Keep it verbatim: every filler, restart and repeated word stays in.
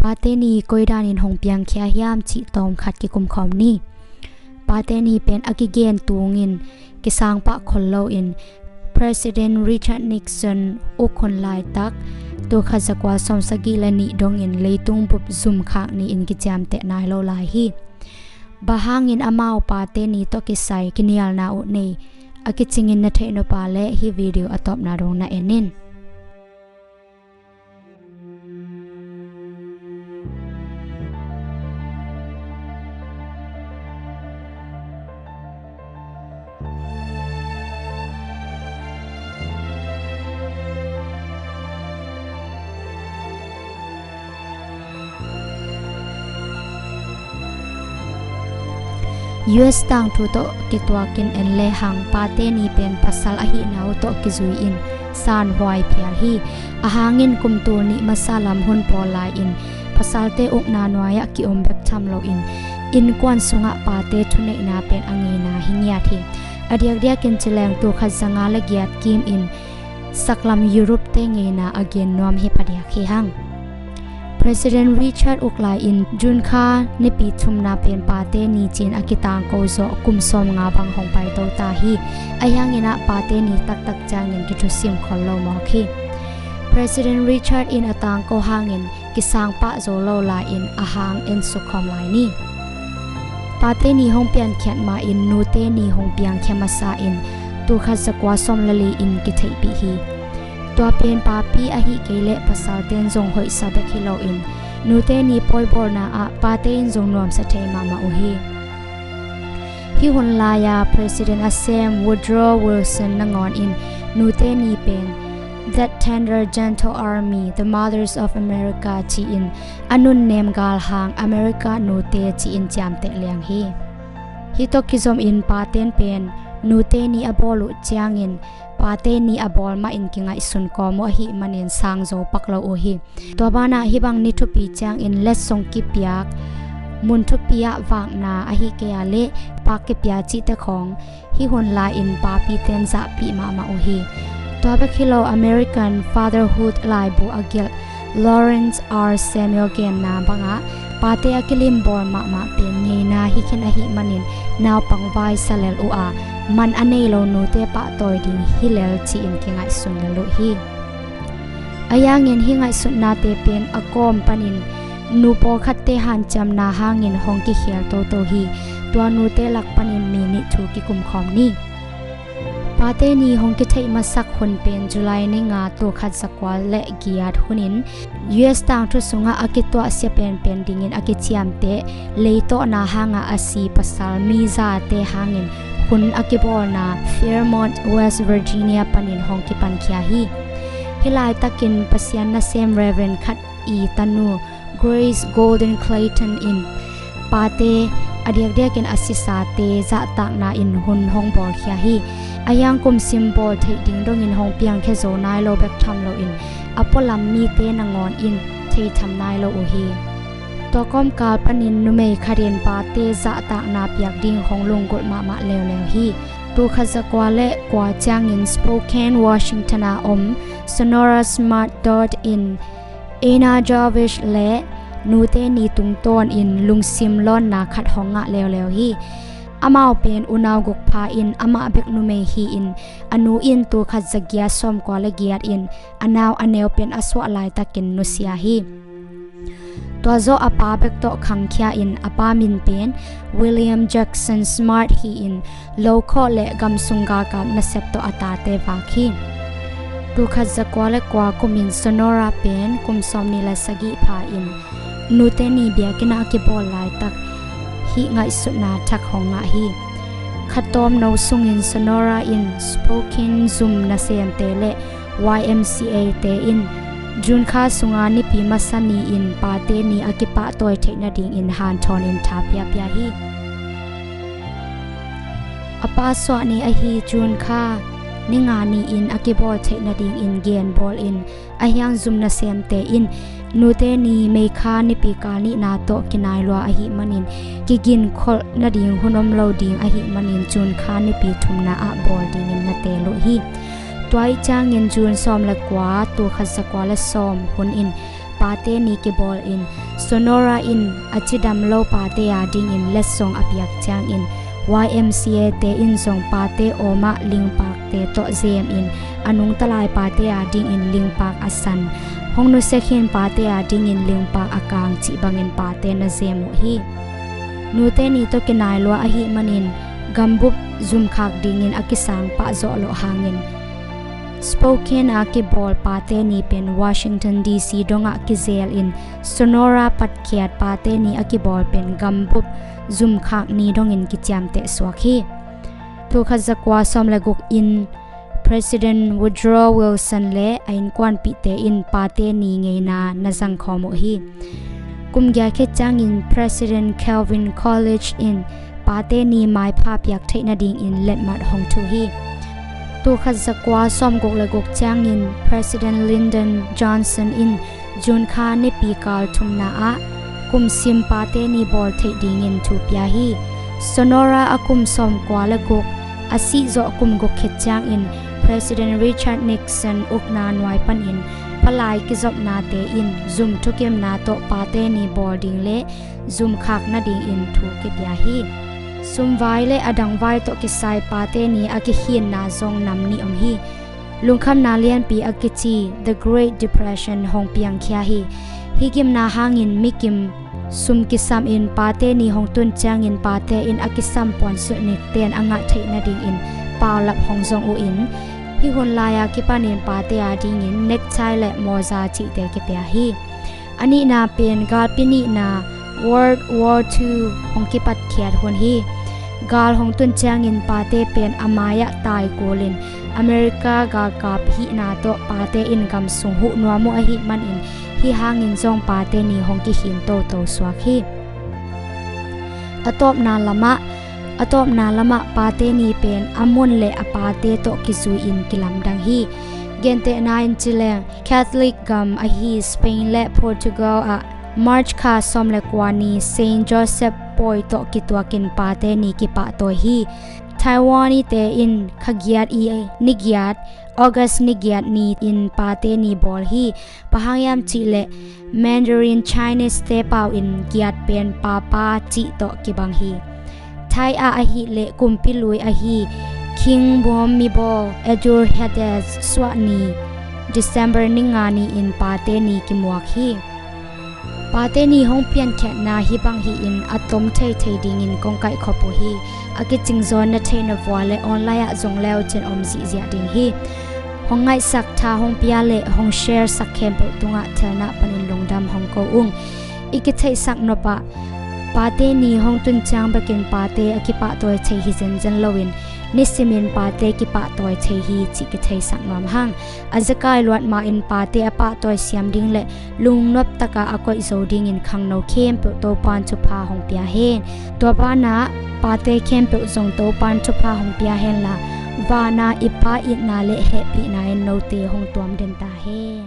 Pate ni koi danin hong piangkhia hiam cih tawmkhat kikumkhawm ni. Pate ni pen a kigen tungin kisangpah khol loin President Richard Nixon uk hun laitak, tul khat za kua sawm sagih le nih dongin leitung bup zum khak ni-in kiciamteh nai lo lai hi. Bang hangin amau pate ni tawh kisai kinialna uh nei, a kicingin na theih nop leh hih video a tawpna dong na en in. U S tangthu tawh kituakin en lehang, pate ni pen pasal ahihna uh tawh kizui-in sanhuai phial hi. Ahang in kum tul nih masa lam hun pawl lai-in pasalte ukna nuai-ah ki-om bek tham loin innkuan sungah pate thuneihna pen a ngeina hi ngiat hi. A diakdiakin ci leng tul khat za nga le giat kimin saklam Europe-te ngeina a gen nuam hi phadiak hi hang. President Richard uk lai-in June kha nipi thumna pen pate ni ci-in a kitangko zawh kum sawm nga bang hong paito ta hi. Ahi hangin ah pate ni taktak ciangin kithusim khol lo mawk hi. President Richard in a tangko hangin kisangpah zo lo lai-in ahang en sukkhawm lai ni. Pate ni hong piankhiat ma-in nute ni hong piangkhia masa in tul khat za kua sawm le li-in kitheihpih hi. Tua pen papi ahih kei leh pasalten zong hoihsa bek hi loin nute ni pawibawlna ah pate in zong nuamsa thei mahmah uh hi. Hih hun lai-a President a sem Woodrow Wilson nangawn in nute ni pen That Tender Gentle Army, the Mothers of America ci-in a nunnem galhang America nute ci-in ciamteh liang hi. Hih tawh kizomin paten pen nute ni a bawl uh ciangin pate ni a bawl mahin kingaihsun kawm uh ahih manin sang zo pak lo uh hi. Tua banah hih bang ni thupi ciangin letsong kipiak, mun thupi ah vakna ahih kei a leh paak kipia cihte khawng hih hun lai-in papiten zahpih mahmah uh hi. Tua bek hi lo American Fatherhood laibu a gelh Lawrence R Samuel genna bangah pate a kilimbawl mahmah pen ngeina hi khin ahih manin naupang vai sa lel uh a, man a nei lo nute pahtawi ding hi lel ci-in kingaihsun lel uh hi. Ahi hangin hih ngaihsutnate pen a kawm panin nu pawlkhatte hanciamna hangin hong kikhel toto hi. Tua nute lak panin mi nih thu kikumkhawm ni. Pate ni hong kitheih masak hun pen July ni nga tul khat za kua le giat hunin U S tangthu sungah a kituahsia penpen dingin a kiciamteh leitawhna hangah a si pasal mi zate hangin hun a kibawlna Fairmont, West Virginia panin hong kipankhia hi. Hih laitakin Pasian nasem Reverend khat i tanu Grace Golden Clayton in pate a diakdiakin a sisate zahtakna in hun hong bawlkhia hi. Ahi hang kum sim bawl theih ding dongin hong piangkhia zo nai lo bek tham loin a pualam mite nangawn in thei tham nai lo uh hi. Tua kawmkal panin numei khatin pate zahtakna piak ding hong lunggulh mahmah leuleu hi. Tul khat za kua le kua ciangin Spokane, Washington a om Sonora Smart Dodd in Anna Jarvis le nute ni tungtawnin lungsim lawnna khat hong ngah leuleu hi. Amau pen unau guk pha in amah bek numei hi-in a nu in tul khat za giat sawm kua le giat in a nau a neu pen a suah laitakin nusia hi. Tua zawh a pa bek tawh khangkhia in a pa min pen William Jackson Smart hi-in lokhawh le gamsung galkap nasep tawh a tate vak hi. Tul khat za kua le kua kumin Sonora pen kum sawm nih le sagih pha in nute ni biakinn ah a kibawl laitak hih ngaihsutna thak hong ngah hi. Khatawm no sungin Sonora in Spokane zum nasemte le Y M C A te in June kha sunga nipi masa ni-in pate ni a kipahtawi theih nadingin hanthawn in tha piapia hi. A pa suah ni ahi June kha ni nga ni-in a kibawl theih nadingin gen bawlin ahi hang zum nasemte in nute ni May kha nipi kal nihna tawh kinai lua ahih manin kigin kholh nading hun om lo ding ahih manin June kha nipi thumna ah bawl dingin na teel uh hi. Tua ih ciangin June sawm le kua, tul khat za kua le sawm hun in pate ni kibawl in, Sonora in a cidam lo pate a dingin letsong a piak ciangin, Y M C A te in zong pate awmah lingpakte tawh zem in, a nungta lai pate a dingin lingpak a san, hong nusia khin pate a dingin lingpak a kang cih bangin pate na zem uh hi. Nute ni tawh kinai lua ahih manin gambup zumkhak dingin a kisang pah zawh loh hangin, Spokane a kibawl pate ni pen Washington D C dongah kizel in, Sonora patkhiat pate ni a kibawl pen gambup zumkhak ni dongin kiciamteh suak hi. Tulkhat zakua sawm le guk in President Woodrow Wilson le a innkuanpihte in pate ni ngeina na zangkhawm uh hi. Kum giat khit ciangin President Calvin Coolidge in pate ni maipha piak theih nadingin letmat hong thuh hi. Tulkhat zakua sawm guk le guk ciangin President Lyndon Johnson in June kha nipi kal thumna ah kumsim pate ni bawl theih dingin thu pia hi. Sonora a kum sawm kua le guk a sih zawh kum guk khit ciangin President Richard Nixon ukna nuai panin palai kizopnate in zum thukimna tawh pate ni bawl ding le zumkhak nadingin thu kipia hi. Sumvai le a dangvai tawh kisai pate ni a kikhinna zong nam nih om hi. Lungkhamna lianpi a kici The Great Depression hong piangkhia hi. Hih gimna hangin mikim sum kisam in pate ni hong tun ciangin pate in a kisam puansilh nikten a ngah theih nadingin paulap hong zong uh in, hih hun lai-a kipanin pate a dingin necktie le mawza cihte kipia hi. A nihna pen galpi nihna World War Two hong kipatkhiat hun hi. Gal hong tun ciangin pate pen a mai-ah tai kulin America galkap hihna tawh pate in gam sung huh nuam uh ahih manin hih hangin zong pate ni hong kikhin toto suak hi. A tawpna lamah, a tawpna lamah pate ni pen a mun le a pate tawh kizui-in kilamdang hi. Gentehna in cileng Catholic gam ahi Spain le Portugal ah March kha sawm le kua ni Saint Joseph pawi tawh kituakin pate ni kipahtawi hi. Taiwan-ite in kha giat i ni giat, August ni giat ni in pate ni bawl hi. Bang hang hiam cihleh Mandarin Chinese te pau in giat pen papa cih tawh kibang hi. Thai ah ahih leh kumpi lui ahi King Bhumibol Adulyadej suah ni December ni nga ni in pate ni kimuak hi. Pate ni hong piankhiatna hih bang hi-in a tom theithei dingin kong kaihkhop uh hi. A kicing zawn na theih na vua le online ah zong leucin om zihziah ding hi. Hong ngaihsak, tha hong pia le hong share sak khempeuh tungah thelna panin lungdam hong ko ung. I kitheihsak nopah pate ni hong tun ciang bekin pate a kipahtawi thei hi zenzen loin nisimin pate kipahtawi thei hi cih kitheisak nuam hang. A zekai luat ma-in pate a pahtawi siam ding le lungnop taka a koih zo dingin khangno khempeuh Topan thupha hong pia hen. Tua banah pate khempeuh zong Topan thupha hong pia henla, vana i Pa itna le hehpihna in note hong tuam den ta hen.